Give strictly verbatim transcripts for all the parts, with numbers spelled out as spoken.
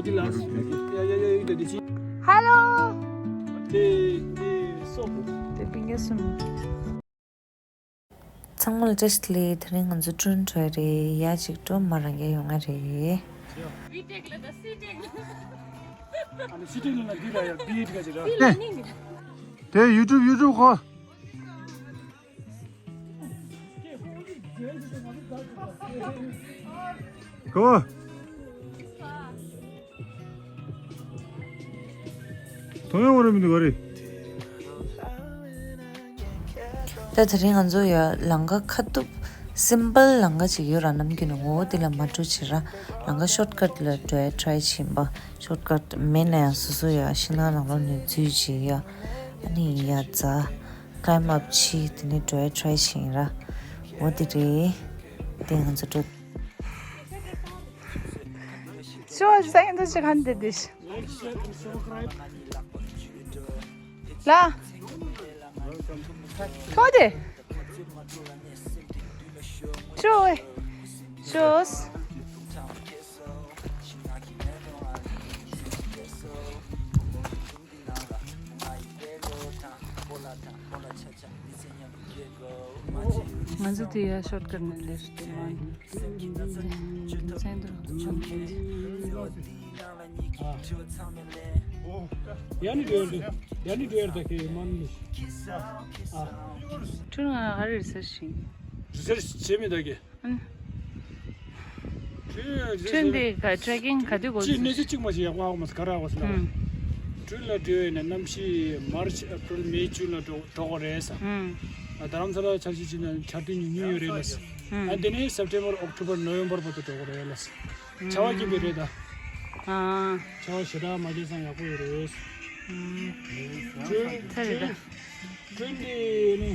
Hello. དེ་པིང་གེ་སུམ། ཚང་མ་ལ་བཀྲ་ཤིས་བདེ་ལེགས། དེ་རིང་ང་ཚོ་ཀྲུན་ཁྲོད་རེད། ཡ་གཅིག་ཀྲོ་མ་རང་ག་ཡོང་ང་རེད། དེ་ཡུ་ཊུབ་ཡུ་ཊུབ་གོ་གོ་ཐོང་ཡོང་བ་རེད་མི་འདུག་ག་རེད། ད་དེ་རིང་ང་ཚོ་ཡ་ལམ་ཁ་ཁ་ཐུག་སིམ་པལ་ལམ་ཁ་ཅིག་ཡོད་ར། ནམ་རྒྱུན་ནས་ངོ་བོ་དེ་ལ་མ་འགྲོ་བྱེད་ར། ལམ་ཁ་ཤོར་ཊི་ཀཊ་ལ་འགྲོ་ཡ་ཊི་རའི་བྱེད་ཡིན་པ། ཤོར་ཊི་ཀཊ་མེད་ན་ཡང་སོ་སོ་ཡ་ཤིང་ནགས་ནང་ལོགས་ནས་འཛུལ་བྱེད་ཡ། ཨ་ནི་ཡ་ཛ་ཀ་ལའིམ་ཨབ་བྱེད། དེ་ནས་འགྲོ་ཡ་ཊི་རའི་བྱེད་ཡིན་ར། འོ་དེ་རེད། དེ་ང་ཚོ་འགྲོ། ཤོ་ཟ་ཡིན་དུ་ཞིག་ཧན་དེ་དེ་ཤི། ལ། ཁོ་དེ། ཤོ་ཨེ། ཤོས། ང་ཚོ་དེ་ཡ་ཤོར་ཊི་ཀཊ་ནས་སླེབས་ཏེ་མ་ཡིན། མཚན་དུ་ཆོམ་ཁན་དེ། ཡ་ནི་འདྲེར་འདུག་ཡ་ནི་འདྲེར་ད་གེ་མ་ནི། ཨ། ཁྲུན་ང་ཨ་རི་རི་སར་ཆི་ཤིང་། རི་སར་ཆི་བྱེད་མི་ད་གེ། ཁྲུན་འདི་ག་ཊེ་རེ་ཀིང་ག་དུས་འགོ་ཚུགས། གནས་ཚུལ་གཅིག་མ་ཞིག་ཡག་པོ་ཧ་གོ་མ་སོང་། ག་རེ་ཧ་གོ་སོང་ན། ཁྲུན་ལ་འགྲོ་ཡོད་ན་གནམ་གཤིས་མར་ཆི་ཨེ་པྲིལ་མེ་ཇུན་ལ་འགྲོ་འགྲོ་དགོས་རེད་ས། ཨ། རྡ་རམ་ས་ལ་འཆར་གཞི་བྱས་ན་ཆར་དུས་ཉུང་ཉུང་ཡོད་རེད་ལ་ས། ཨ། དེ་ནས་སེབ་ཊེམ་བར་ཨོག་ཊོ་བར་ནོ་ཝེམ་བར་བར་དུ་འགྲོ་དགོས་རེད་ལ་ས། ཆར་པ་སྐྱིད་པོ་རེད་ད། ཨ། ཆར་པ་ཞེ་དྲག་མ་རྒྱག་ཙང་ཡག་པོ་ཡོད་རེད། ཁྲུན། ཚ་རེད་ད། ཁྲུན་འདི་ནི།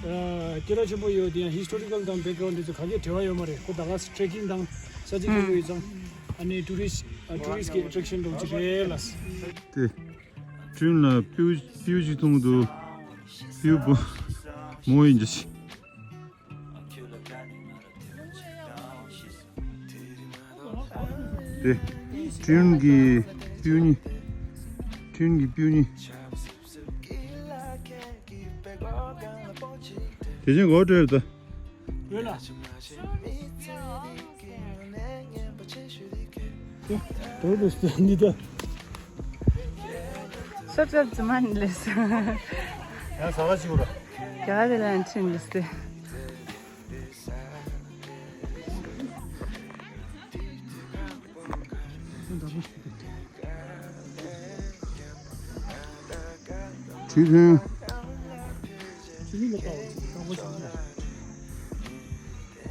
ཨ། སྐད་གྲགས་ཆེན་པོ་ཡོད་དེ་ཡང་ཧི་སི་ཊོ་རི་ཀལ་དང་བེག་གྷ་རའུན་ཌི་དེ་ཚོ་ག་གེ་འབྲེལ་བ་ཡོད་མ་རེད། ཁོ་ད་ག་སེ་ཊེ་རེ་ཀིང་དང་ས་ཆ་སྐྱིད་པོ་ཡོད་ཙང་། ཨ་ནི་ཊུ་རི་སི་ཊི། ཨ། ཊུ་རི་སི་ཊི་གི་ཨེ་ཊེ་རེག་ཤན་འདྲ་བོ་ཅིག་རེད་ལ། དེ། ཁྲུན་ལ་སྤྲེའུ་སྤྲེའུ་ཅིག་མཐོང་གི་འདུག་སྤྲེའུ་བུ་མོ་ཡིན་གྱི་ཤི། དེ། ཁྲུན་གྱི་སྤྲེའུ་གཉིས། ཁྲུན་གྱི་སྤྲེའུ་གཉིས། དེ་བཞིན་འགོ་སྤྲད་ད། ཡོད་ལ། དོ་དོ་སྟེ་ནི་ད། སོ་སོ་ཙི་མ་ནི་ལེ་ས། ཡང་ཟ་བ་ཞིག་ར། རྒྱ་གར་དེ་ལ་ཡང་ཕྱིན་ལེ་སྟེ། ཁྲུས་ཕུན།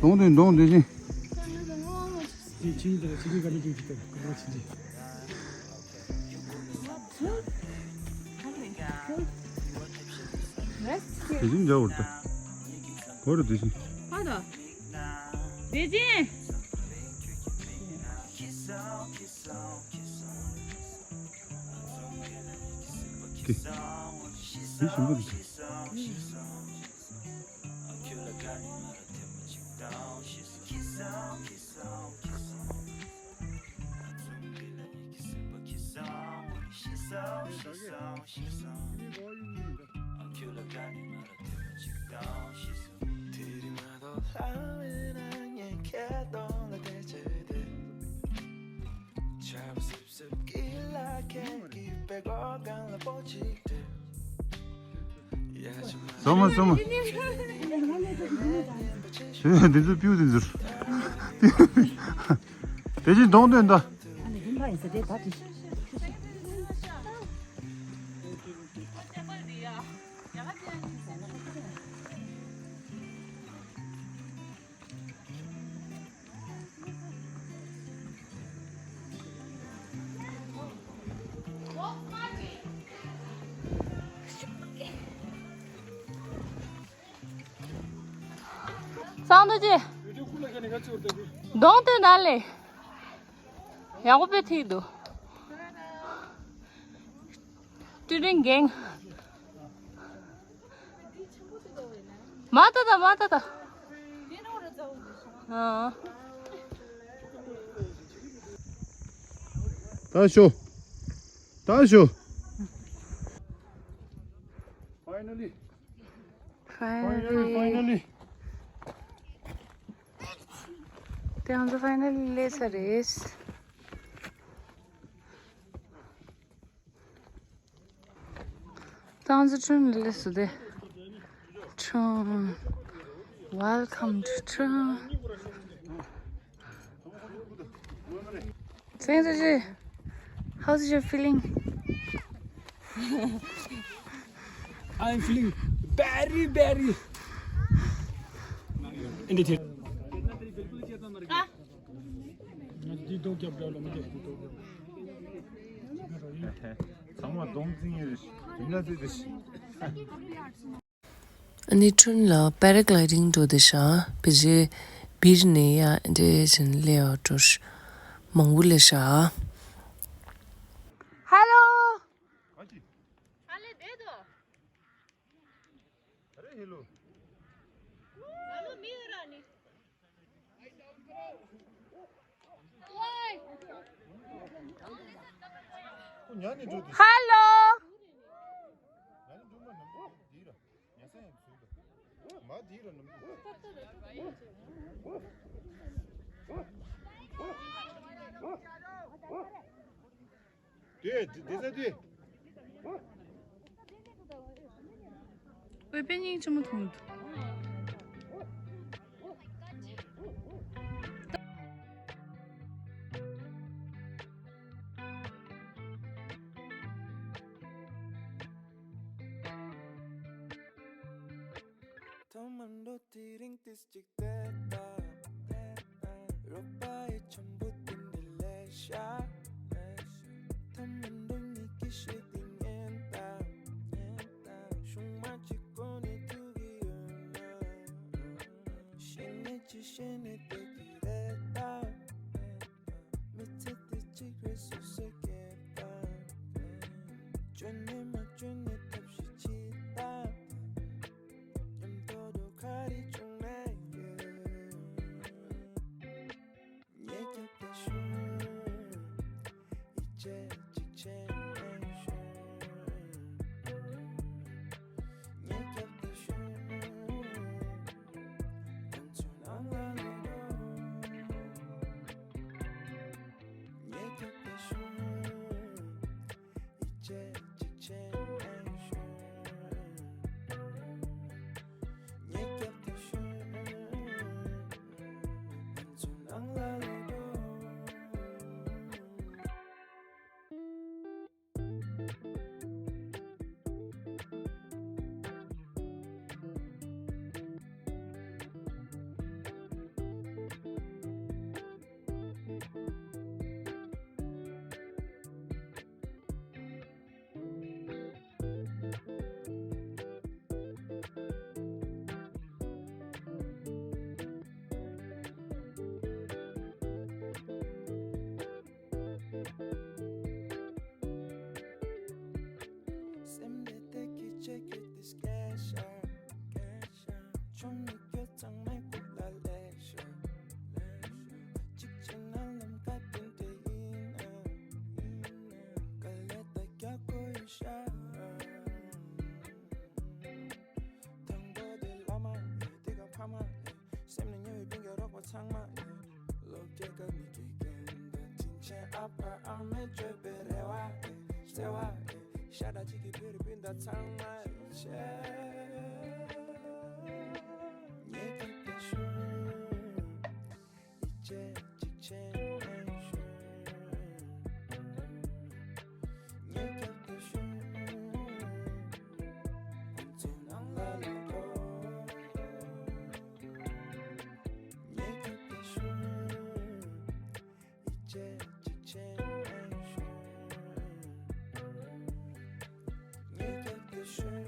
གདོང་དེ་གདོང་དེ་བཞིན། དེ་བཞིན་འཇའ་འོར་ཏེ། གོ་རུ་དེ་བཞིན། ཧ་ད། དེ་བཞིན། དེ། དེ་ཞིམ་པོ་འདུག་སོ་མ་སོ་མ། འདི་ཚོ་སྤྲེའུ་འདི་ཚོ། དེ་བཞིན་གདོང་སྟོན་ད། སང་དུ་ཅི། གདོང་དེ་ན་ལེ། ཡག་པོ་དཔེ་ཐིག་འདུག་ཏུ་རིང་འགེང་། མ་ཏ་ཏ་མ་ཏ་ཏ། ཨ། ད་ཤོ། ད་ཤོ། Finally. Finally, finally. དེ་ང་ཚོ་finally སླེབས་ཚར་རེད། ཏང་ཙི་ཁྲུན་ལི་སུ་དེ། ཁྲུན། Welcome to ཁྲུན། ཚེ་རིང་ཚེ་རིང་། How's your feeling? I'm feeling very, very entertained. ཚང་མ་གདོང་འཛིན་ཡོད་རེད། དེ་འདྲ་དེ་དེ། ཨ་ནི་ཁྲུན་ལ་paragliding འགྲོ་བསྡད་ཤག་བེ་ཇེ་སྦིར་ནས་ཡ་འདྲེ་བཞིན་སླེབས་འགྲོ། མང་པོ་སླེབས་ཤག Hello. Hello. དེ་དེ་ས་དེ། ཨོ་པེ་ནིང་ཆེན་མོ་མཐོང་འདུག་ཐོག་མར་འགྲོ་དེ་རིང་ཏིས་གཅིག་བལྟས་དང་། རོགས་པ་ཡི་འཆམ་པོ་དེ་འདྲ་ལས་ཤག་ཐོག་མར་འགྲོ་ཉིད་ཀྱི་ཤེས་དེ་ཉན་དང་། ཉན་དང་། གཞུང་མ་གཅིག་གོ་ནས་ཐུག་གི་ཡོད་ན། ཤེས་ནས་ཅི་ཤེས་ནས་བསྡད་ཀྱི་རེད་ད། མི་ཚེ་འདི་གཅིག་རེད་སོ་སོས་སྐྱེལ་དང་། བཅོས་ནས་མ་བཅོས་ནས་ཐབས་ཤེས་བྱེད་དང་། མཉམ་དུ་འགྲོ་ག་རེ་བྱུང་ན་ཡོད། ཉེ་རྒྱབ་ཏུ་ཤོག་ཡིད་ཆེས་གཅིག་བྱས་ནས་ཤོག་ཉེ་རྒྱབ་ཏུ་ཤོག་ང་ཚོ་ནང་ལ་ལོག་རོགས། ཉེ་རྒྱབ་ཏུ་ཤོག་ཡིད་ཆེས་གཅིག་བྱས་ནས་ཤོག་ཉེ་རྒྱབ་ཏུ་ཤོག་ང་ཚོ་ནང་ལ་ལོག་རོགས། སེམས་བདེ་བདེ་སྐད་ཆ་བརྒྱབ་སྟེ་སྐད་ཆ། ཆུང་མི་སྐྱོ་ཚང་མའི་སྐུ་ལ་ལེགས་ཤོག་གཅིག་བྱས་ན་ལམ་ཁ་དེ་འདྲ་ཡིན་ན། དཀའ་ལས་ད་རྒྱག་དགོས་ཡོད་ཤག་དང་པོ་དེ་བླ་མ་ཡིན། དེ་ག་ཕ་མ་ཡིན། སེམས་ནས་ཉེ་བའི་སྤུན་ཀྱག་རོགས་པ་ཚང་མ་ཡིན། ལོ་བརྒྱད་དཀའ་ངལ་གྱི་རྐྱེན་པས་དྲིན་ཆེན་ཨ་ཕ་ཨ་མའི་བཅོས་པའི་རེ་བ་ཡིན། བརྩེ་བ་ཡིན། ཤ་ཁྲག་གཅིག་གི་བོད་རིགས་སྤུན་ཟླ་ཚང་མ་ཡིན། ཆེ་ཉེ་རྒྱབ་ཏུ་ཤོག་ཡིད་ཆེས་གཅིག་བྱས་ནས་ཤོག་ཉེ་རྒྱབ་ཏུ་ཤོག་ང་ཚོ་ནང་ལ་ལོག་རོགས། ཉེ་རྒྱབ་ཏུ་ཤོག་ཡིད་ཆེས་གཅིག་བྱས་ནས་ཤོག་ཉེ་རྒྱབ་ཏུ་ཤོག་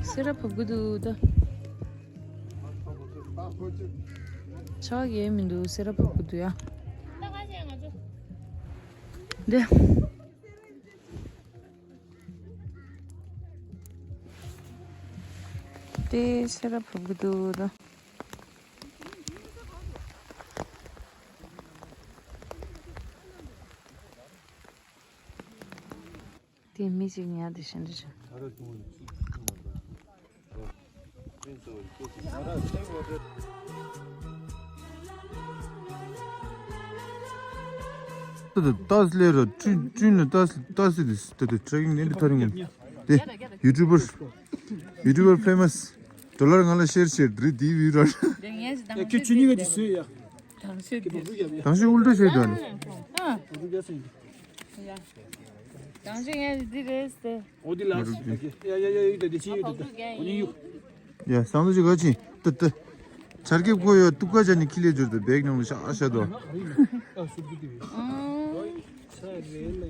སེ་ར་བབས་ཀྱི་འདུག་ད། ཆར་པ་གང་ཡང་མི་འདུག་སེ་ར་བབས་ཀྱི་འདུག་ཡ། འདི། དེ་སེ་ར་བབས་ཀྱི་འདུག་ད། དེ་མི་ཞིག་ཉལ་དེ་ཤིན་ཏུ་ཞིག་ཏ་ཏ་ཏཱས་ལེ་ར་ཀྲུན་ཀྲུན་ལ་ཏཱས་ཏཱས་ཏེ་ཏ་ཏ་ཊེ་རེ་ཀིང་ནེ་འདི་ཐ་རིང་ཏེ་ཡུ་ཊུབ་པར་ཡུ་ཊུབ་པར་ཕེ་མ་སི་ཌོ་ལར་ང་ལ་ཤེར་ཤེར་རི་དི་བི་ར། ཁྱོད་ཆུ་ནི་ག་ཅི་སུས་ཡ། དང་ཤོས་དེ། དང་ཤོས་ཨུལ་ཏོ་ཤོས་དོན། ཨ། དང་ཤོས་ཡ་འདི་རེད་ཟེར། འོ་འདི་ལ། ཡ་ཡ་ཡ་ཡ་ད་དེ་ཆི་ཡོད་ད། འོ་ནི་ཡུ། ཡ་སང་དུ་ཅི་ག་ཅི་ཏི་ཏི། ཆར་ཁེབས་ཁོ་ཡོད་ཏུ་ཀ་ཅ་ནི་ཁི་ལེ་འབྱོར་ཏེ་བེག་ནང་ལ་ཤ་ཤ་དོ། ཨ་སུ་གི་དེ། ཨང་། ས་རེད་ལེ།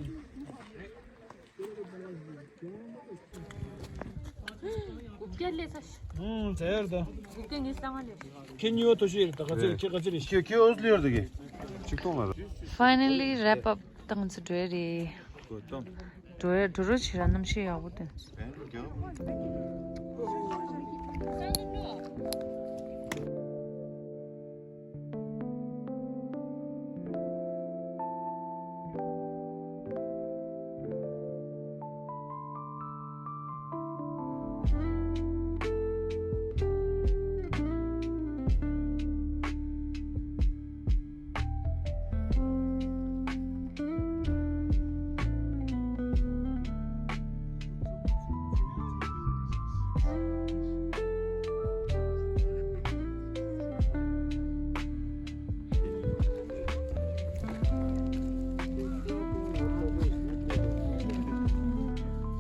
གུབ་རྒྱལ་ལས་ས་ཤི། ཨང་ཟེར་ད། གུབ་རྒྱལ་ངའི་གསང་བ་ལས། ཁྱེད་གཉིས་པ་ཐོ་ཤི་ཡིན་ད་ག་ཚོད་ཁྱེད་ག་ཚོད་རེད། ཁྱེད་ཁྱེད་ཨོ་སི་ལི་ཡོད་ད་གི། ཆིག་སྟོང་ལ། Finally wrap up བཏང་ཚུལ་འགྲོ་ཡ་རེད། འགྲོ་ཡ་འགྲོ་རོགས་བྱེད་ར། གནམ་གཤིས་ཡག་པོ་དེ།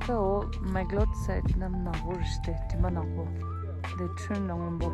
ད་འོ་མེག་ལོར་སའིད་ནམ་ནག་པོ་རེད་དེ། དྲི་མ་ནག་པོ་དེ་ཁྲོན་ནང་སྔོན་པོ།